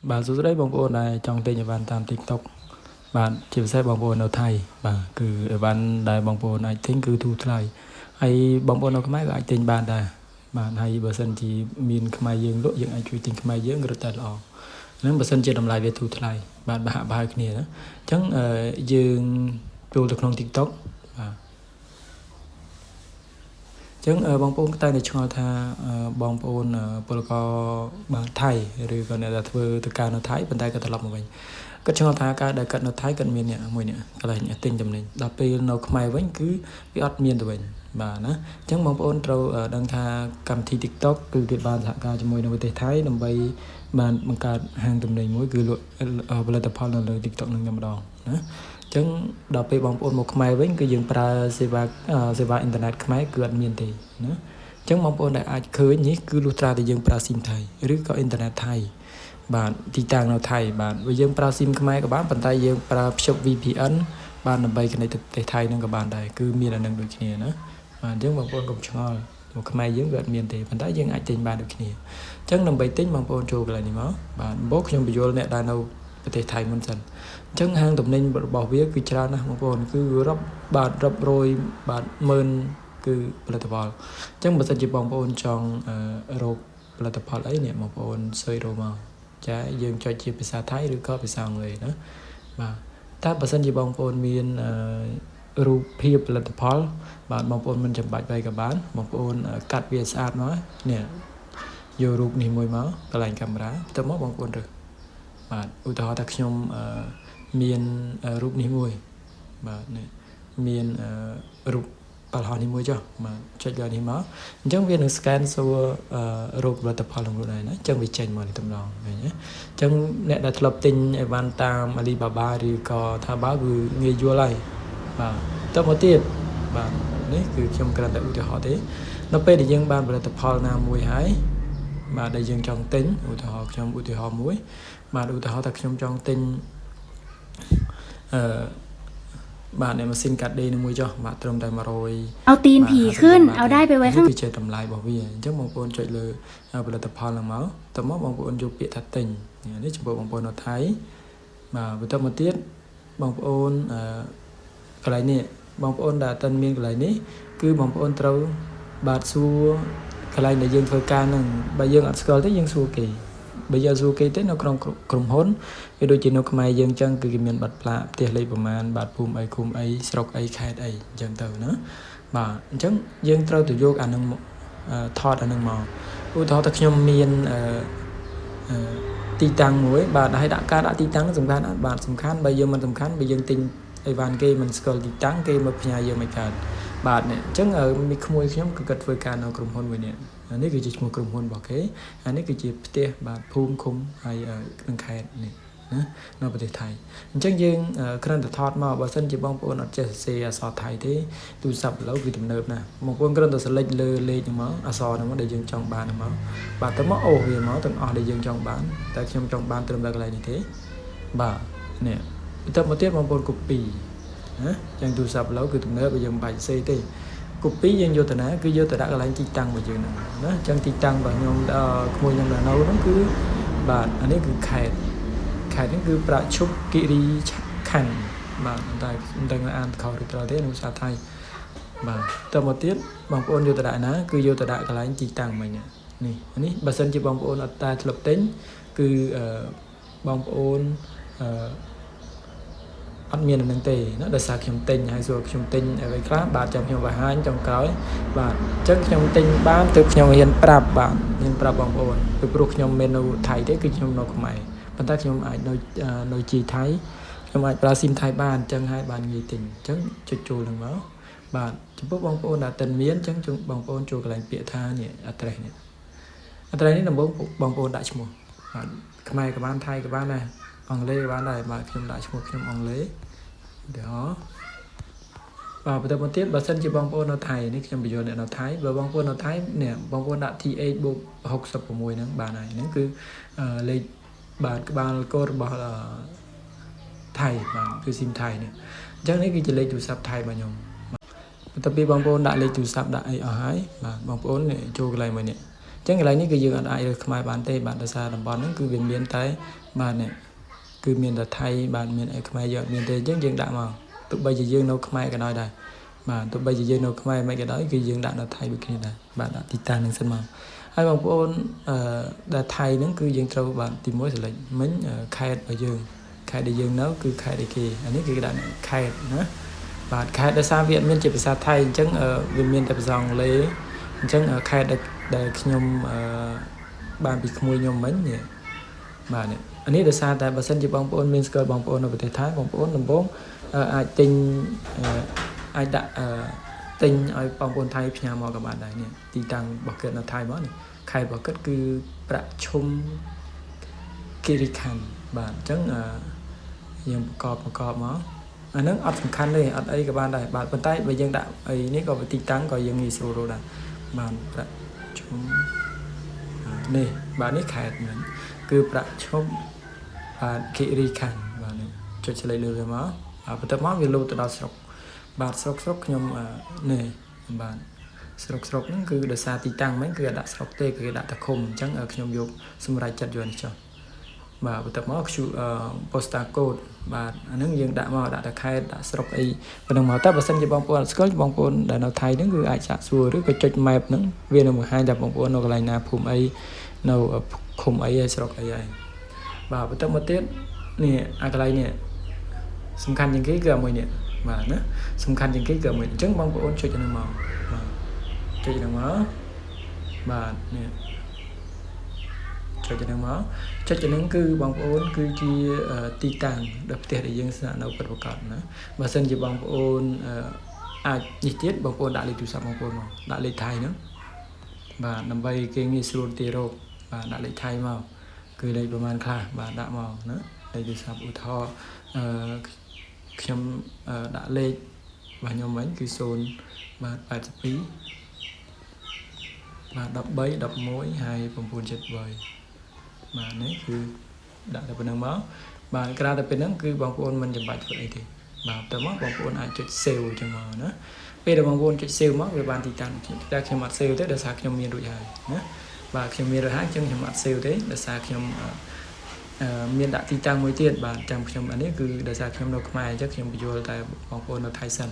បាទសួស្តីបងប្អូនដែលចង់ទិញអីវ៉ាន់តាម TikTok បាទជាពិសេសបងប្អូននៅថៃបាទគឺអីវ៉ាន់ដែលបងប្អូនអាចទិញគឺធូរថ្លៃហើយបងប្អូននៅខ្មែរក៏អាចទិញបានដែរបាទហើយបើសិនជាមានខ្មែរយើងលក់យើងអាចជួយទិញខ្មែរយើងរឹតតែល្អហ្នឹងបើសិនជាតម្លៃវាធូរថ្លៃបាទប្រហាក់ប្រហែលគ្នាណាអញ្ចឹងយើងចូលទៅក្នុង TikTok បាទចឹងបងប្អូនតែតែឆ្ងល់ថាបងប្អូនពលករបាទថៃឬក៏អ្នកដែលធ្វើទៅការនៅថៃប៉ុន្តែក៏ត្រឡប់មកវិញគាត់ឆ្ងល់ថាការដែលគាត់នៅថៃគាត់មានអ្នកមួយនេះកន្លែងទិញទំនិញដល់ពេលនៅខ្មែរវិញគឺវាអត់មានទៅវិញបាទណាអញ្ចឹងបងប្អូនត្រូវដឹងថាកម្មវិធី TikTok គឺគេបានសហការជាមួយនឹងប្រទេសថៃដើម្បីបានបង្កើតហាងទំនិញមួយគឺលក់ផលិតផលនៅលើ TikTok នឹងតែម្ដងណាអញ្ចឹងដល់ពេលបងប្អូនមកខ្មែរវិញគឺយើងប្រើសេវាសេវាអ៊ីនធឺណិតខ្មែរគឺអត់មានទេណាអញ្ចឹងបងប្អូនដែលអាចឃើញនេះគឺលុះត្រាតែយើងប្រើស៊ីមថៃឬក៏អ៊ីនធឺណិតថៃបាទទីតាំងនៅថៃបាទបើយើងប្រើស៊ីមខ្មែរក៏បានប៉ុន្តែយើងប្រើភ្ជាប់ VPN បានដើម្បី connect ទៅប្រទេសថៃនឹងក៏បានដែរគឺមានអានឹងដូចគ្នាណាបាទអញ្ចឹងបងប្អូនកុំឆ្ងល់មកខ្មែរយើងវាអត់មានទេប៉ុន្តែយើងអាចទិញបានដូចគ្នាអញ្ចឹងដើម្បីទិញបងប្អូនចូលកន្លែងនេះមកបាទបងខ្ញុំបញ្យល់អ្នកដែលនៅប្រទេសថៃមុនសិនអញ្ចឹងហាងទំនិញរបស់វាគឺច្រើនណាស់បងប្អូនគឺរាប់បាទរាប់រយបាទម៉ឺនគឺផលិតផលអញ្ចឹងបើសិនជាបងប្អូនចង់រកផលិតផលអីនេះបងប្អូន search រកមកចាយើងចុចជាភាសាថៃឬក៏ភាសាអង់គ្លេសណាបាទតែបើសិនជាបងប្អូនមានរូបភាពផលិតផល បាទបងប្អូនមិនចាំបាច់បែក៏បានបងប្អូនកាត់វាស្អាតមកនេះយករូបនេះមួយមកកន្លែងកាមេរ៉ាទៅមកបងប្អូនរើសបាទឧទាហរណ៍ថាខ្ញុំមានរូបនេះមួយបាទនេះមានរូបបលហោះនេះមួយចុះបាទចុចលើនេះមកអញ្ចឹងវានឹង scan សួររូបផលិតផលរបស់ខ្លួនឯងណាអញ្ចឹងវាចេញមកនេះតម្លងឃើញទេអញ្ចឹងអ្នកដែលធ្លាប់ទិញអីវ៉ាន់តាម Alibaba ឬក៏ Taobao គឺងាយយល់ហើយបាទតមកទៀតបាទនេះគឺខ្ញុំគ្រាន់តែឧទាហរណ៍ទេនៅពេលដែលយើងបានផលិតផលណាមួយហើយបាទដែលយើងចង់ទិញឧទាហរណ៍ខ្ញុំឧទាហរណ៍មួយបាទឧទាហរណ៍ថាខ្ញុំចង់ទិញអឺបាទនៃម៉ាស៊ីនកាត់ដេរនឹងមួយចុះបាទត្រឹមតែ100 เอาตีนผีขึ้น เอาได้ไปไว้ข้าง គឺជាតម្លៃរបស់វាអញ្ចឹងបងប្អូនចុចលើផលិតផលហ្នឹងមកតមកបងប្អូនយកពាក្យថាទិញនេះចំពោះបងប្អូននៅថៃបាទបន្តមកទៀតបងប្អូនអឺកន្លែងនេះបងប្អូនដែលអត់មានកន្លែងនេះគឺបងប្អូនត្រូវបាទសួរកន្លែងដែលយើងធ្វើការហ្នឹងបើយើងអត់ស្គាល់ទេយើងសួរគេបើយើងសួរគេទេនៅក្នុងក្រុមហ៊ុនវាដូចជានៅខ្មែរយើងចឹងគឺគេមានប័ណ្ណផ្លាកផ្ទះលេខប្រមាណបាទភូមិអីឃុំអីស្រុកអីខេត្តអីអញ្ចឹងទៅណាបាទអញ្ចឹងយើងត្រូវទៅយកអានឹងថតអានឹងមកឧទាហរណ៍ថាខ្ញុំមានអឺទីតាំងមួយបាទហើយដាក់ការដាក់ទីតាំងសំខាន់អត់បាទសំខាន់បើយើងមិនសំខាន់បើយើងទិញអីវ៉ាន់គេមិនស្គាល់ទីតាំងគេមកផ្ញើយើងមិនកើតបាទនេះអញ្ចឹងមីក្មួយខ្ញុំគឺគាត់ធ្វើការនៅក្រុមហ៊ុនមួយនេះនេះគឺជាឈ្មោះក្រុមហ៊ុនរបស់គេហើយនេះគឺជាផ្ទះបាទភូមិឃុំហើយក្នុងខេត្តនេះណានៅប្រទេសថៃអញ្ចឹងយើងគ្រាន់តែថតមកបើសិនជាបងប្អូនអត់ចេះសរសេរអក្សរថៃទេទូរស័ព្ទឥឡូវគឺទំនើបណាស់បងប្អូនគ្រាន់តែ select លើលេខហ្នឹងមកអក្សរហ្នឹងមកដែលយើងចង់បានហ្នឹងមកបាទទៅមកអូសវាមកទាំងអស់ដែលយើងចង់បានតែខ្ញុំចង់បានត្រឹមតែកន្លែងនេះទេបាទនេះបន្ទាប់មកទៀតបងប្អូន copy ណាចឹងទូរស័ព្ទឥឡូវគឺទំនើបយើងមិនបាច់សេទេ copy យើងយកទៅណាគឺយកទៅដាក់កន្លែងទីតាំងរបស់យើងហ្នឹងណាអញ្ចឹងទីតាំងរបស់ខ្ញុំក្មួយខ្ញុំនៅហ្នឹងគឺបាទអានេះគឺខេត្តខេត្តហ្នឹងគឺប្រាក់ឈប់គិរីខណ្ឌបាទតែមិនដឹងអានខុសឬត្រូវទេក្នុងភាសាថៃបាទតមកទៀតបងប្អូនយកទៅដាក់ណាគឺយកទៅដាក់កន្លែងទីតាំងមិញនេះនេះបើសិនជាបងប្អូនអត់តែធ្លាប់ទិញគឺបងប្អូនអឺអត់មានអានឹងទេណាដោយសារខ្ញុំទិញហើយសួរខ្ញុំទិញអ្វីខ្លះបាទចាំខ្ញុំបង្ហាញចុងក្រោយបាទអញ្ចឹងខ្ញុំទិញបានទើបខ្ញុំហ៊ានប្រាប់បាទហ៊ានប្រាប់បងប្អូនពីព្រោះខ្ញុំមិននៅថៃទេគឺខ្ញុំនៅខ្មែរប៉ុន្តែខ្ញុំអាចនៅនៅជីថៃខ្ញុំអាចប្រើស៊ីមថៃបានអញ្ចឹងហើយបានងាយទិញអញ្ចឹងចុចចូលនឹងមកបាទចំពោះបងប្អូនដែលទិញមានអញ្ចឹងបងប្អូនចូលកន្លែងពាក្យថានេះ address នេះ address នេះដំបូងបងប្អូនដាក់ឈ្មោះបាទខ្មែរក៏បានថៃក៏បានដែរអង់គ្លេសក៏បានដែរបាទខ្ញុំដាក់ឈ្មោះខ្ញុំអង់គ្លេសឧទាហរណ៍បាទបន្តមកទៀតបើសិនជាបងប្អូននៅថៃនេះខ្ញុំបញ្យល់អ្នកនៅថៃបើបងប្អូននៅថៃនេះបងប្អូនដាក់ TH បូក66ហ្នឹងបានហើយហ្នឹងគឺលេខបាទក្បាលកូដរបស់ថៃបាទគឺស៊ីមថៃនេះអញ្ចឹងនេះគឺជាលេខទូរស័ព្ទថៃរបស់ខ្ញុំបន្ទាប់ពីបងប្អូនដាក់លេខទូរស័ព្ទដាក់អីអស់ហើយបាទបងប្អូនចូលកន្លែងមួយនេះ អញ្ចឹងកន្លែងនេះគឺយើងអត់អាចរើសខ្មែរបានទេបាទដោយសារតំបន់ហ្នឹងគឺវាមានតែបាទនេះគឺមានតែថៃបាទមានអីខ្មែរយើងអត់មានទេអញ្ចឹងយើងដាក់មកទោះបីជាយើងនៅខ្មែរក៏ដោយដែរបាទទោះបីជាយើងនៅខ្មែរមិនក៏ដោយគឺយើងដាក់នៅថៃដូចគ្នាដែរបាទដាក់ទីតាំងហ្នឹងសិនមកហើយបងប្អូនអឺដែលថៃហ្នឹងគឺយើងត្រូវបាទទី1 select មិញខេត្តរបស់យើងខេត្តដែលយើងនៅគឺខេត្តអីគេអានេះគឺគេដាក់ខេត្តណាបាទខេត្តដោយសារវាអត់មានជាភាសាថៃអញ្ចឹងវាមានតែភាសាអង់គ្លេសអញ្ចឹងខេត្តដែលខ្ញុំអឺបានពីក្មួយខ្ញុំមិញនេះបាទនេះអានេះដោយសារតែបើសិនជាបងប្អូនមានស្គាល់បងប្អូននៅប្រទេសថៃបងប្អូនដំបូងអាចទិញអាចដាក់ទិញឲ្យបងប្អូនថៃផ្ញើមកក៏បានដែរនេះទីតាំងរបស់គាត់នៅថៃមកនេះខេត្តរបស់គាត់គឺប្រាក់ឈុំគិរីខណ្ឌបាទអញ្ចឹងយើងប្រកបប្រកបមកអាហ្នឹងអត់សំខាន់ទេអត់អីក៏បានដែរបាទប៉ុន្តែបើយើងដាក់អីនេះក៏ទីតាំងក៏យើងងាយស្រួលរកដែរបាទប្រាក់ឈុំនេះបាទនេះខេត្តហ្នឹងគឺប្រាក់ឈុំបាទគិរីខណ្ឌបាទនេះចុច select លើវាមកបាទបន្ទាប់មកវាលោតទៅដល់ស្រុកបាទស្រុកស្រុកខ្ញុំនេះបាទស្រុកស្រុកហ្នឹងគឺដោយសារទីតាំងហ្នឹងគឺអត់ដាក់ស្រុកទេគឺគេដាក់តែឃុំអញ្ចឹងខ្ញុំយកសម្រាប់ចិត្តយកនេះចុះបាទបន្ទាប់មក QR postal code បាទអាហ្នឹងយើងដាក់មកដាក់តែខេត្តដាក់ស្រុកអីប៉ុណ្ណឹងមកតែបើសិនជាបងប្អូនអត់ស្គាល់បងប្អូនដែលនៅថៃហ្នឹងគឺអាចសាកសួរឬក៏ចុច map ហ្នឹងវានឹងបង្ហាញថាបងប្អូននៅកន្លែងណាភូមិអីនៅឃុំអីហើយស្រុកអីហើយបាទបន្ទាប់មកទៀតនេះអាកន្លែងនេះសំខាន់ជាងគេគឺអាមួយនេះបាទណាសំខាន់ជាងគេគឺអាមួយអញ្ចឹងបងប្អូនចុចអាហ្នឹងមកបាទចុចអាហ្នឹងមកបាទនេះចុចហ្នឹងមកចុចហ្នឹងគឺបងប្អូនគឺជាទីតាំងដល់ផ្ទះដែលយើងស្នាក់នៅពិតប្រាកដណាបើសិនជាបងប្អូនអាចនេះទៀតបងប្អូនដាក់លេខទូរស័ព្ទបងប្អូនមកដាក់លេខថៃហ្នឹងបាទដើម្បីគេងាយស្រួលទីរកបាទដាក់លេខថៃមកគឺលេខប្រហែលខ្លះបាទដាក់មកណាលេខទូរស័ព្ទឧទាហរណ៍អឺខ្ញុំដាក់លេខរបស់ខ្ញុំវិញគឺ0បាទ82បាទ13 11ហើយ973បាទនេះគឺដាក់តែប៉ុណ្្នឹងមកបាទក្រៅតែពីហ្នឹងគឺបងប្អូនមិនចាំបាច់ធ្វើអីទេបាទទៅមកបងប្អូនអាចចុច save ចឹងមកណាពេលដែលបងប្អូនចុច save មកវាបានទីតាំងតែខ្ញុំអត់ save ទេដោយសារខ្ញុំមានរួចហើយណាបាទខ្ញុំមានរួចហើយអញ្ចឹងខ្ញុំអត់ save ទេដោយសារខ្ញុំមានដាក់ទីតាំងមួយទៀតបាទចាំខ្ញុំអានេះគឺដោយសារខ្ញុំនៅខ្មែរអញ្ចឹងខ្ញុំបញ្យល់តែបងប្អូននៅថៃសិន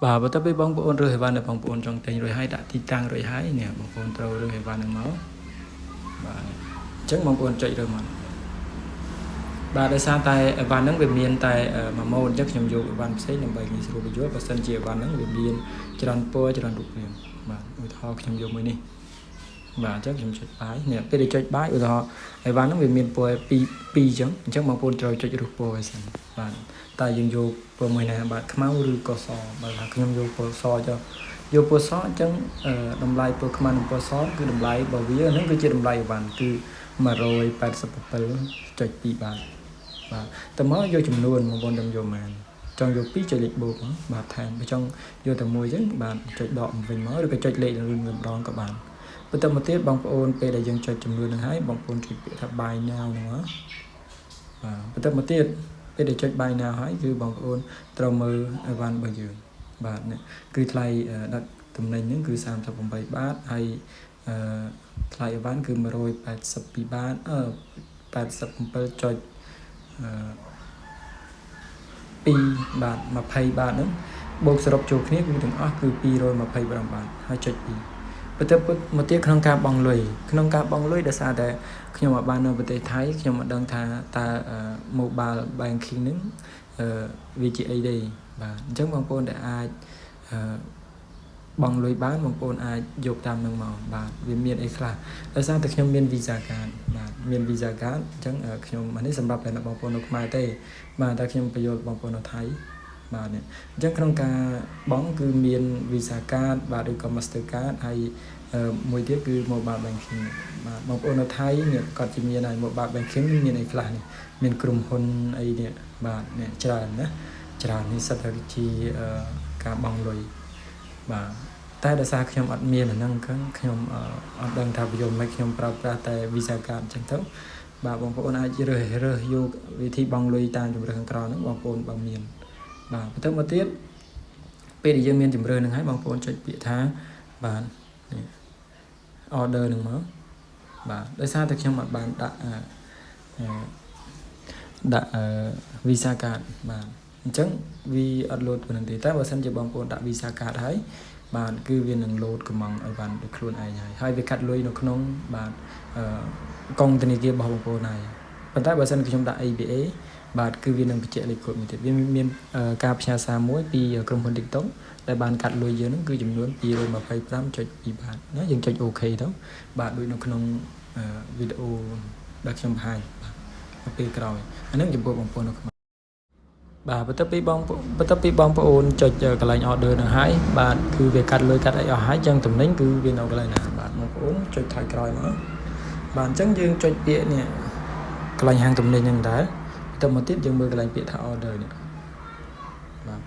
បាទបន្ទាប់ពីបងប្អូនរើសអីវ៉ាន់ដែលបងប្អូនចង់ទិញរួចហើយដាក់ទីតាំងរួចហើយនេះបងប្អូនត្រូវរើសអីវ៉ាន់ហ្នឹងមកបាទអញ្ចឹងបងប្អូនចុចរើសមកបាទដោយសារតែអីវ៉ាន់ហ្នឹងវាមានតែមួយម៉ូតអញ្ចឹងខ្ញុំយកអីវ៉ាន់ផ្សេងដើម្បីងាយស្រួលបញ្យល់បើសិនជាអីវ៉ាន់ហ្នឹងវាមានច្រើនពណ៌ច្រើនរូបរាងបាទឧទាហរណ៍ខ្ញុំយកមួយនេះបាទអញ្ចឹងខ្ញុំចុច buy នេះពេលដែលចុច buy ឧទាហរណ៍អីវ៉ាន់ហ្នឹងវាមានពណ៌2 2អញ្ចឹងអញ្ចឹងបងប្អូនត្រូវចុចរើសពណ៌ឲ្យសិនបាទតើយើងយកពណ៌មួយណាបាទខ្មៅឬក៏សបើថាខ្ញុំយកពណ៌សចុះយកពណ៌សអញ្ចឹងតម្លៃពណ៌ខ្មៅនិងពណ៌សគឺតម្លៃរបស់វាហ្នឹងគឺជាតម្លៃអីវ៉ាន់គឺ187.2បាតបាទតើមកយកចំនួនបងប្អូនខ្ញុំយកប៉ុន្មានចង់យក2ចុចលេខបូកបាទថែមបើចង់យកតែមួយអញ្ចឹងបាទចុចដកវិញមកឬក៏ចុចលេខនឹងម្ដងក៏បានបន្តមកទៀតបងប្អូនពេលដែលយើងចុចចំនួននឹងហើយបងប្អូនចុចពាក្យថា buy now ហ្នឹងមកបាទបន្តមកទៀតពេលដែលចុច buy now ហើយគឺបងប្អូនត្រូវមើលអីវ៉ាន់របស់យើងបាទនេះគឺថ្លៃដឹកតំណែងហ្នឹងគឺ38បាតហើយអឺថ្លៃអីវ៉ាន់គឺ182បាតអឺ87ចុចអឺ2បាទ20បាតហ្នឹងបូកសរុបចូលគ្នាគឺទាំងអស់គឺ225បាតហើយចុច2បន្ទាប់មកទៀតក្នុងការបង់លុយក្នុងការបង់លុយដោយសារតែខ្ញុំអត់បាននៅប្រទេសថៃខ្ញុំអត់ដឹងថាតើ mobile banking ហ្នឹងវាជាអីទេបាទអញ្ចឹងបងប្អូនដែលអាចបង់លុយបានបងប្អូនអាចយកតាមនឹងមកបាទវាមានអីខ្លះដោយសារតែខ្ញុំមាន Visa card បាទមាន Visa card អញ្ចឹងខ្ញុំអានេះសម្រាប់តែបងប្អូននៅខ្មែរទេបាទតែខ្ញុំបញ្យល់បងប្អូននៅថៃបាទនេះអញ្ចឹងក្នុងការបង់គឺមាន Visa card បាទឬក៏ Master card ហើយមួយទៀតគឺ mobile banking បាទបងប្អូននៅថៃនេះគាត់ជាមានហើយ mobile banking មានអីខ្លះនេះមានក្រុមហ៊ុនអីនេះបាទនេះច្រើនណាច្រើននេះសិតតែជាការបង់លុយបាទតែដោយសារខ្ញុំអត់មានអាហ្នឹងខ្ញុំអត់ដឹងថាប្រយោជន៍មិនខ្ញុំប្រើប្រាស់តែ Visa card អញ្ចឹងទៅបាទបងប្អូនអាចរើសរើសយកវិធីបង់លុយតាមជំរើសខាងក្រៅហ្នឹងបងប្អូនបើមានបាទបន្ទាប់មកទៀតពេលដែលយើងមានជំរើសហ្នឹងហើយបងប្អូនចុចពាក្យថាបាទនេះ order ហ្នឹងមកបាទដោយសារតែខ្ញុំអត់បានដាក់អឺដាក់ Visa card បាទអញ្ចឹងវាអត់លោតប៉ុណ្ណឹងទេតែបើសិនជាបងប្អូនដាក់ Visa card ហើយបាទគឺវានឹងលោតកម្ម៉ង់អីវ៉ាន់ដោយខ្លួនឯងហើយហើយវាកាត់លុយនៅក្នុងបាទអឺកុងធនាគាររបស់បងប្អូនហើយប៉ុន្តែបើសិនខ្ញុំដាក់ ABA បាទគឺវានឹងបញ្ជាក់លេខកូដមួយទៀតវាមានការផ្ញើសារមួយពីក្រុមហ៊ុន TikTok ដែលបានកាត់លុយយើងហ្នឹងគឺចំនួន225.2បាតណាយើងចុច OK ទៅបាទដូចនៅក្នុងវីដេអូដែលខ្ញុំបង្ហាញបាទនៅពេលក្រោយអាហ្នឹងចំពោះបងប្អូននៅខ្មែរបាទបន្ទាប់ពីបងប្អូនចុចកន្លែង order នឹងហើយបាទគឺវាកាត់លុយកាត់អីអស់ហើយចឹងតំណែងគឺវានៅកន្លែងណាបាទបងប្អូនចុចថយក្រោយមកបាទអញ្ចឹងយើងចុចពាក្យនេះកន្លែងហាងទំនិញហ្នឹងដែរបន្ទាប់មកទៀតយើងមើលកន្លែងពាក្យថា order នេះបាទ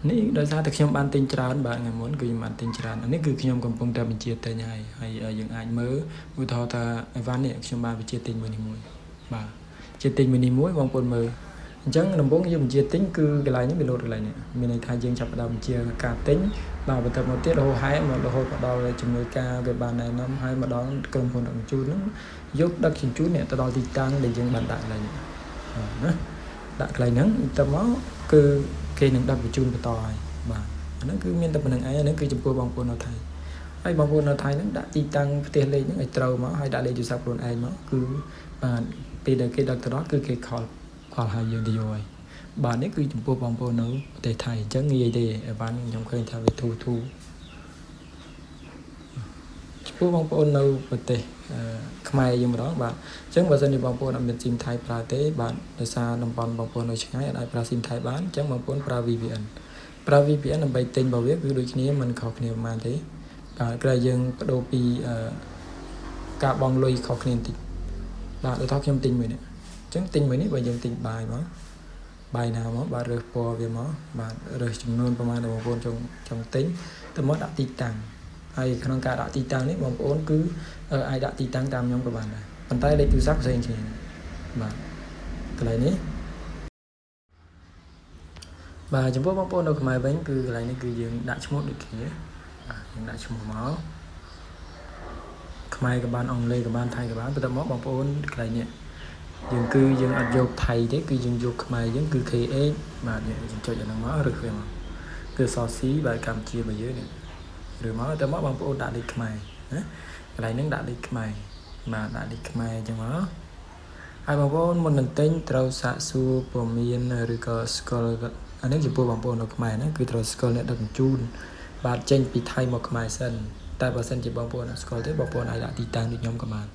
នេះដោយសារតែខ្ញុំបានទិញច្រើនបាទថ្ងៃមុនគឺខ្ញុំបានទិញច្រើនអានេះគឺខ្ញុំកំពុងតែបញ្ជាទិញហើយហើយយើងអាចមើលឧទាហរណ៍ថាអីវ៉ាន់នេះខ្ញុំបានបញ្ជាទិញមួយនេះមួយបាទជាទិញមួយនេះមួយបងប្អូនមើលអញ្ចឹងដំបូងយើងបញ្ជាទិញគឺកន្លែងនេះវាលោតកន្លែងនេះមានន័យថាយើងចាប់ផ្ដើមបញ្ជាការទិញបាទបន្ទាប់មកទៀតរហូតហែមករហូតមកដល់ជំនួយការគេបានណែនាំហើយមកដល់ក្រុមហ៊ុនដឹកជញ្ជូនហ្នឹងយកដឹកជញ្ជូននេះទៅដល់ទីតាំងដែលយើងបានដាក់កន្លែងនេះណាដាក់កន្លែងហ្នឹងទៅមកគឺគេនឹងដឹកបញ្ជូនបន្តហើយបាទអាហ្នឹងគឺមានតែប៉ុណ្្នឹងឯងអាហ្នឹងគឺចំពោះបងប្អូននៅថៃហើយបងប្អូននៅថៃហ្នឹងដាក់ទីតាំងផ្ទះលេខហ្នឹងឲ្យត្រូវមកហើយដាក់លេខទូរស័ព្ទខ្លួនឯងមកគឺបាទពេលដែលគេដឹកទៅដល់គឺគេ call call ឲ្យយើងទៅយកហើយបាទនេះគឺចំពោះបងប្អូននៅប្រទេសថៃអញ្ចឹងងាយទេអីវ៉ាន់ខ្ញុំឃើញថាវាធូរធូរចំពោះបងប្អូននៅប្រទេសខ្មែរយើងម្ដងបាទអញ្ចឹងបើសិនជាបងប្អូនអត់មានស៊ីមថៃប្រើទេបាទដោយសារតំបន់បងប្អូននៅឆ្ងាយអត់អាចប្រើស៊ីមថៃបានអញ្ចឹងបងប្អូនប្រើ VPN ប្រើ VPN ដើម្បីទិញរបស់វាគឺដូចគ្នាមិនខុសគ្នាប៉ុន្មានទេបាទគ្រាន់យើងបដូរពីការបង់លុយខុសគ្នាបន្តិចបាទដូចថាខ្ញុំទិញមួយនេះអញ្ចឹងទិញមួយនេះបើយើងទិញ buy មក buy now មកបាទរើសពណ៌វាមកបាទរើសចំនួនប្រមាណដែលបងប្អូនចង់ចង់ទិញទៅមកដាក់ទីតាំងហើយក្នុងការដាក់ទីតាំងនេះបងប្អូនគឺអាចដាក់ទីតាំងតាមខ្ញុំក៏បានដែរប៉ុន្តែលេខទូរស័ព្ទផ្សេងគ្នាបាទកន្លែងនេះបាទចំពោះបងប្អូននៅខ្មែរវិញគឺកន្លែងនេះគឺយើងដាក់ឈ្មោះដូចគ្នាបាទយើងដាក់ឈ្មោះមកខ្មែរក៏បានអង់គ្លេសក៏បានថៃក៏បានបន្ទាប់មកបងប្អូនកន្លែងនេះយើងគឺយើងអត់យកថៃទេគឺយើងយកខ្មែរយើងគឺ KH បាទយើងចុចអាហ្នឹងមកឬវាមកគឺស C បាទកម្ពុជារបស់យើងនេះឬមកតែមកបងប្អូនដាក់លេខខ្មែរណាកន្លែងហ្នឹងដាក់លេខខ្មែរបាទដាក់លេខខ្មែរអញ្ចឹងមកហើយបងប្អូនមុននឹងទិញត្រូវសាកសួរព័ត៌មានឬក៏ស្គាល់អានេះចំពោះបងប្អូននៅខ្មែរណាគឺត្រូវស្គាល់អ្នកដឹកជញ្ជូនបាទចេញពីថៃមកខ្មែរសិនតែបើសិនជាបងប្អូនអត់ស្គាល់ទេបងប្អូនអាចដាក់ទីតាំងដូចខ្ញុំក៏បាន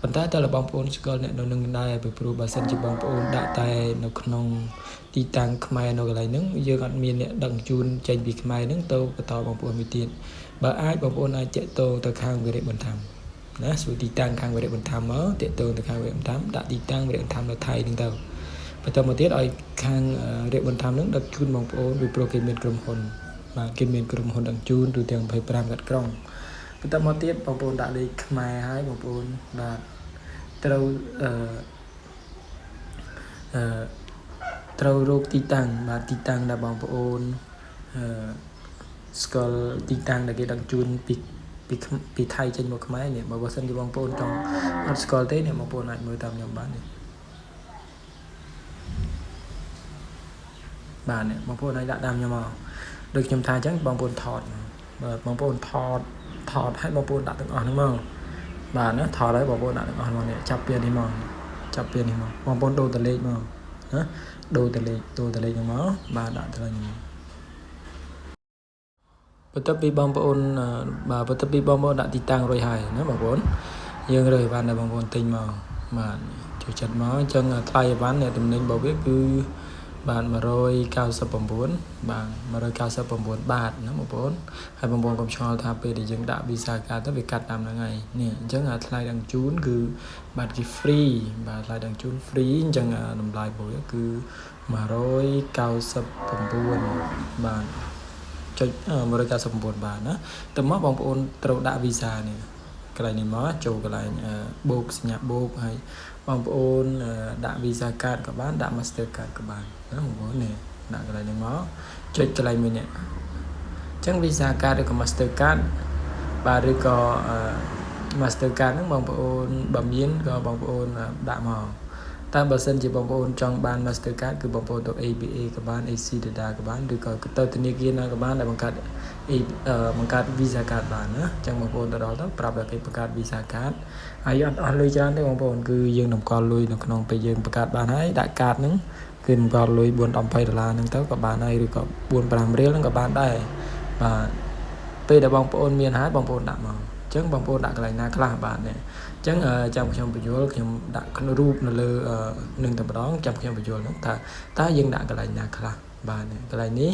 ប៉ុន្តែតើបងប្អូនស្គាល់អ្នកនៅនឹងដែរពីព្រោះបើសិនជាបងប្អូនដាក់តែនៅក្នុងទីតាំងខ្មែរនៅកន្លែងហ្នឹងយើងអត់មានអ្នកដឹកជញ្ជូនចេញពីខ្មែរហ្នឹងទៅបន្តបងប្អូនមួយទៀតបើអាចបងប្អូនអាចតាក់ទងទៅខាងវិរិយបន្ថែមណាសួរទីតាំងខាងវិរិយបន្ថែមមកតាក់ទងទៅខាងវិរិយបន្ថែមដាក់ទីតាំងវិរិយបន្ថែមនៅថៃហ្នឹងទៅបន្តមកទៀតឲ្យខាងរៀបបន្ថែមហ្នឹងដឹកជូនបងប្អូនពីព្រោះគេមានក្រុមហ៊ុនបាទគេមានក្រុមហ៊ុនដឹកជូនទូទាំង25កាត់ក្រុងបន្តមកទៀតបងប្អូនដាក់លេខខ្មែរហើយបងប្អូនបាទត្រូវអឺអឺត្រូវរកទីតាំងបាទទីតាំងដែលបងប្អូនអឺស្គាល់ទីតាំងដែលគេដឹកជូនពីពីពីថៃចេញមកខ្មែរនេះបើបើសិនជាបងប្អូនចង់អត់ស្គាល់ទេនេះបងប្អូនអាចមើលតាមខ្ញុំបាននេះបាទនេះបងប្អូនអាចដាក់តាមខ្ញុំមកដូចខ្ញុំថាអញ្ចឹងបងប្អូនថតបាទបងប្អូនថតថតឲ្យបងប្អូនដាក់ទាំងអស់ហ្នឹងមកបាទណាថតឲ្យបងប្អូនដាក់ទាំងអស់មកនេះចាប់ពីនេះមកចាប់ពីនេះមកបងប្អូនដូរតលេខមកណាដូរតលេខដូរតលេខហ្នឹងមកបាទដាក់ទៅនេះមកបន្ទាប់ពីបងប្អូនបាទបន្ទាប់ពីបងប្អូនដាក់ទីតាំងរួចហើយណាបងប្អូនយើងរើសអីវ៉ាន់ដែលបងប្អូនទិញមកបាទចូលចិត្តមកអញ្ចឹងថ្លៃអីវ៉ាន់អ្នកតំណែងរបស់វាគឺបាទ199បាទ199បាតណាបងប្អូនហើយបងប្អូនកុំឆ្ងល់ថាពេលដែលយើងដាក់ Visa card ទៅវាកាត់តាមហ្នឹងហើយនេះអញ្ចឹងអាថ្លៃដឹកជូនគឺបាទគេ free បាទថ្លៃដឹកជូន free អញ្ចឹងតម្លៃរបស់វាគឺ199បាទចុច199បាតណាតើមកបងប្អូនត្រូវដាក់ Visa នេះកន្លែងនេះមកចូលកន្លែងបូកសញ្ញាបូកហើយបងប្អូនដាក់ Visa card ក៏បានដាក់ Master card ក៏បានណាបងប្អូននេះដាក់កន្លែងនេះមកចុចកន្លែងមួយនេះអញ្ចឹង Visa card ឬក៏ Master card បាទឬក៏ Mastercard ហ្នឹងបងប្អូនបើមានក៏បងប្អូនដាក់មកតែបើសិនជាបងប្អូនចង់បាន Mastercard គឺបងប្អូនទៅ ABA ក៏បាន ACLEDA ក៏បានឬក៏ទៅធនាគារណាក៏បានដែលបង្កើត Visa card បានណាអញ្ចឹងបងប្អូនទៅដល់ទៅប្រាប់ដល់គេបង្កើត Visa card ហើយអត់អស់លុយច្រើនទេបងប្អូនគឺយើងតម្កល់លុយនៅក្នុងពេលយើងបង្កើតបានហើយដាក់កាតហ្នឹងគឺតម្កល់លុយ4 20ដុល្លារហ្នឹងទៅក៏បានហើយឬក៏4 5រៀលហ្នឹងក៏បានដែរបាទពេលដែលបងប្អូនមានហើយបងប្អូនដាក់មកអញ្ចឹងបងប្អូនដាក់កន្លែងណាខ្លះបាទនេះអញ្ចឹងចាំខ្ញុំពន្យល់ខ្ញុំដាក់ក្នុងរូបនៅលើនឹងតែម្ដងចាំខ្ញុំពន្យល់ហ្នឹងថាតើយើងដាក់កន្លែងណាខ្លះបាទនេះកន្លែងនេះ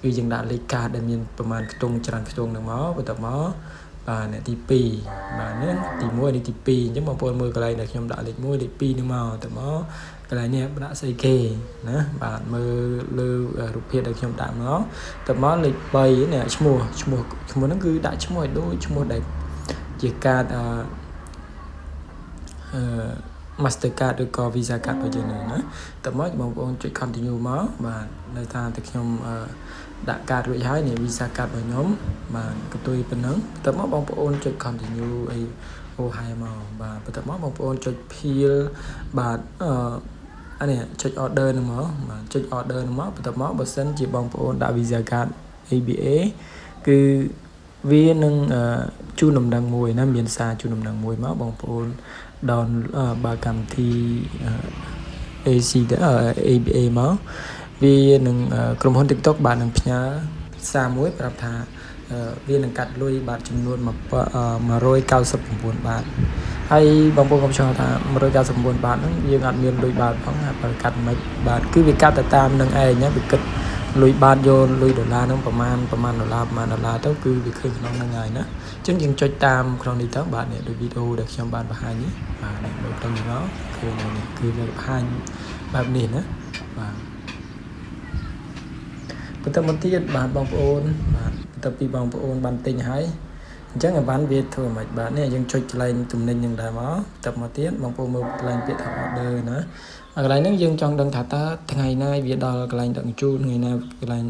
គឺយើងដាក់លេខកាតដែលមានប្រមាណខ្ទង់ច្រើនខ្ទង់ហ្នឹងមកបន្ទាប់មកបាទអ្នកទី2បាទនេះទី1នេះទី2អញ្ចឹងបងប្អូនមើលកន្លែងដែលខ្ញុំដាក់លេខ1លេខ2នេះមកទៅមកកន្លែងនេះដាក់ស្អីគេណាបាទមើលលើរូបភាពដែលខ្ញុំដាក់មកទៅមកលេខ3នេះឈ្មោះឈ្មោះឈ្មោះហ្នឹងគឺដាក់ឈ្មោះឲ្យដូចឈ្មោះដែលជាកាតអឺអឺ Mastercard ឬក៏ Visa card របស់យើងហ្នឹងណាតើមកបងប្អូនចុច continue មកបាទនៅថាតែខ្ញុំដាក់កាតរួចហើយនេះ Visa card របស់ខ្ញុំបាទកន្ទុយប៉ុណ្ណឹងតើមកបងប្អូនចុច continue អីអូហើយមកបាទបន្ទាប់មកបងប្អូនចុច fill បាទអឺអានេះចុច order ហ្នឹងមកបាទចុច order ហ្នឹងមកបន្ទាប់មកបើសិនជាបងប្អូនដាក់ Visa card ABA គឺវានឹងជូនដំណឹងមួយណាមានសារជូនដំណឹងមួយមកបងប្អូន down បើកម្មវិធី AC ABA មកវានឹងក្រុមហ៊ុន TikTok បាទនឹងផ្ញើសារមួយប្រាប់ថាវានឹងកាត់លុយបាទចំនួន199បាតហើយបងប្អូនកុំឆ្ងល់ថា199បាតហ្នឹងយើងអត់មានលុយបាតផងបើកាត់មិនបាទគឺវាកាត់ទៅតាមនឹងឯងណាវាគិតលុយបាតយកលុយដុល្លារហ្នឹងប្រហែលប្រហែលដុល្លារប្រហែលដុល្លារទៅគឺវាឃើញក្នុងហ្នឹងហើយណាអញ្ចឹងយើងចុចតាមក្នុងនេះទៅបាទនេះដូចវីដេអូដែលខ្ញុំបានបង្ហាញនេះបាទនេះមើលក្នុងនេះមកឃើញហើយនេះគឺវាបង្ហាញបែបនេះណាបាទបន្តមកទៀតបាទបងប្អូនបាទបន្ទាប់ពីបងប្អូនបានទិញហើយអញ្ចឹងអីវ៉ាន់វាធ្វើមិនបាទនេះយើងចុចកន្លែងទំនិញនឹងដែរមកបន្ទាប់មកទៀតបងប្អូនមើលកន្លែងពាក្យថា order ណាកន្លែងហ្នឹងយើងចង់ដឹងថាតើថ្ងៃណាវាដល់កន្លែងដឹកជញ្ជូនថ្ងៃណាកន្លែង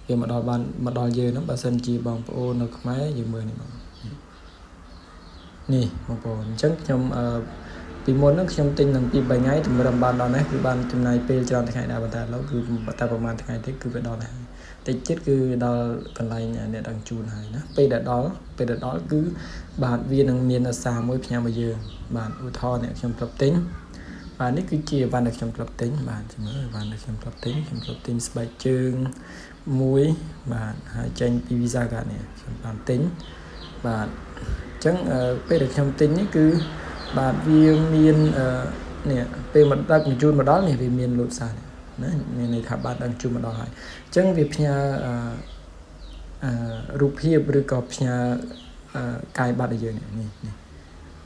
វាមកដល់បានមកដល់យើងហ្នឹងបើសិនជាបងប្អូននៅខ្មែរយើងមើលនេះមកនេះបងប្អូនអញ្ចឹងខ្ញុំអឺពីមុនហ្នឹងខ្ញុំទិញនឹងពី3ថ្ងៃតម្រឹមបានដល់នេះគឺបានចំណាយពេលច្រើនថ្ងៃដែរប៉ុន្តែឥឡូវគឺតែប្រហែលថ្ងៃទេគឺវាដល់ហើយតិចទៀតគឺដល់កន្លែងអ្នកដឹកជញ្ជូនហើយណាពេលដែលដល់ពេលដែលដល់គឺបាទវានឹងមានសារមួយផ្ញើមកយើងបាទឧទាហរណ៍អ្នកខ្ញុំធ្លាប់ទិញបាទនេះគឺជាអីវ៉ាន់ដែលខ្ញុំធ្លាប់ទិញបាទចាំមើលអីវ៉ាន់ដែលខ្ញុំធ្លាប់ទិញខ្ញុំធ្លាប់ទិញស្បែកជើងមួយបាទហើយចេញពី Visa card នេះខ្ញុំបានទិញបាទអញ្ចឹងពេលដែលខ្ញុំទិញនេះគឺបាទវាមាននេះពេលមកដឹកជញ្ជូនមកដល់នេះវាមានលោតសារនេះណាមានន័យថាបានដឹកជញ្ជូនមកដល់ហើយអញ្ចឹងវាផ្ញើអឺអឺរូបភាពឬក៏ផ្ញើកាយបាត់ឲ្យយើងនេះនេះ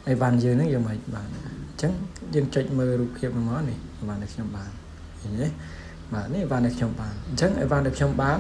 អីវ៉ាន់យើងហ្នឹងយើងមិនបានអញ្ចឹងយើងចុចមើលរូបភាពមកនេះអីវ៉ាន់ដែលខ្ញុំបានឃើញទេបាទនេះអីវ៉ាន់ដែលខ្ញុំបានអញ្ចឹងអីវ៉ាន់ដែលខ្ញុំបាន